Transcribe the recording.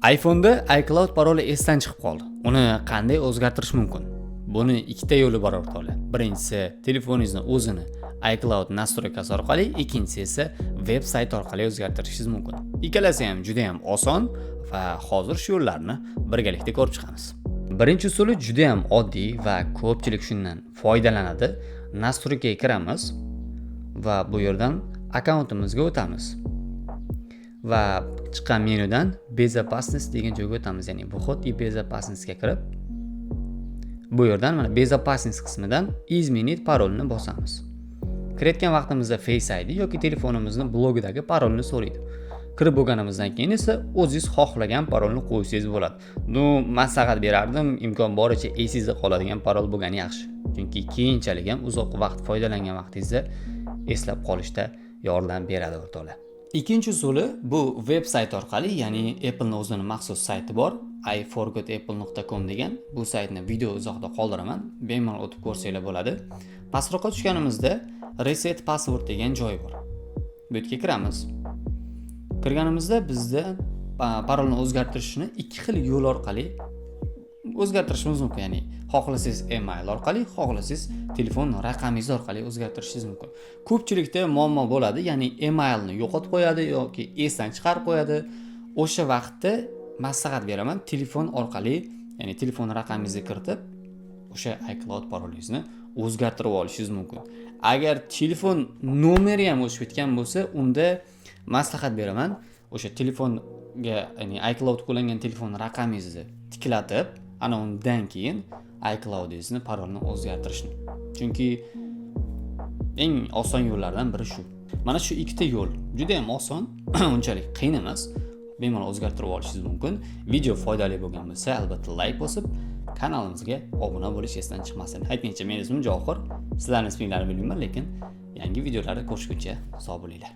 iPhone'da iCloud paroli esdan chiqib qoldi. Uni qanday o'zgartirish mumkin? Buni ikkita yo'li bor, o'rtoqlar. Birinchisi telefoningizni o'zini iCloud настройка si orqali, ikkinchisi esa veb sayt orqali o'zgartirishingiz mumkin. Ikkalasi ham juda ham oson va hozir shu yo'llarni birgalikda ko'rib chiqamiz. Birinchi usuli juda ham oddiy va ko'pchilik shundan foydalanadi. Настройка ga kiramiz va bu yerdan akkauntimizga o'tamiz. Va chiqqan menyudan "Безопасность" degan joyga o'tamiz, ya'ni "Вход и безопасность" ga kirib, bu yerdan mana "Безопасность" qismidan "Изменить пароль" ni bosamiz. Kirayotgan vaqtimizda Face ID yoki telefonimizni blokidagi parolni so'raydi. Kirib bo'lganimizdan keyin esa o'zingiz xohlagan parolni qo'ysangiz bo'ladi. Ну, maslahat berardim, imkon boricha esingizda qoladigan parol bo'lgani yaxshi. Chunki keyinchalik ham uzoq vaqt foydalangan vaqtingizda eslab qolishda yordam beradi, o'rtoqlar. Ikkinchi usuli bu veb sayt orqali, ya'ni Applening o'zini maxsus sayti bor, iforgotapple.com degan. Bu saytni video izohida qoldiraman, bemalol o'tib ko'rsanglar bo'ladi. Pastroqqa tushganimizda "Reset password" degan joy bor. Bu yerga kiramiz. Kirganimizda bizda parolni o'zgartirishni ikki xil yo'l orqali o'zgartirishimiz mumkin, ya'ni xohlasangiz email orqali, xohlasangiz telefon raqamingiz orqali o'zgartirishingiz mumkin. Ko'pchilikda muammo bo'ladi, ya'ni emailni yo'qotib qo'yadi yoki esdan chiqarib qo'yadi. O'sha vaqtda maslahat beraman, telefon orqali, ya'ni telefon raqamingizni kiritib, o'sha iCloud parolingizni o'zgartirib olishingiz mumkin. Agar telefon nomeri ham o'chib ketgan bo'lsa, unda maslahat beraman, o'sha telefonga, ya'ni iCloud ulangan telefon raqamingizni tiklatib, ana undan keyin iCloudingizni parolini o'zgartirishni. Chunki eng oson yo'llardan biri shu. Mana shu ikkita yo'l juda ham oson, unchalik qiyin emas. Bemalol o'zgartirib olishingiz mumkin. Video foydali bo'lgan bo'lsa, albatta layk bosib, kanalimizga obuna bo'lish esdan chiqmasin. Aytgancha, meni ismim Johir. Sizlarning isminglarni bilmayman, lekin yangi videolarda ko'rishguncha sog' bo'linglar.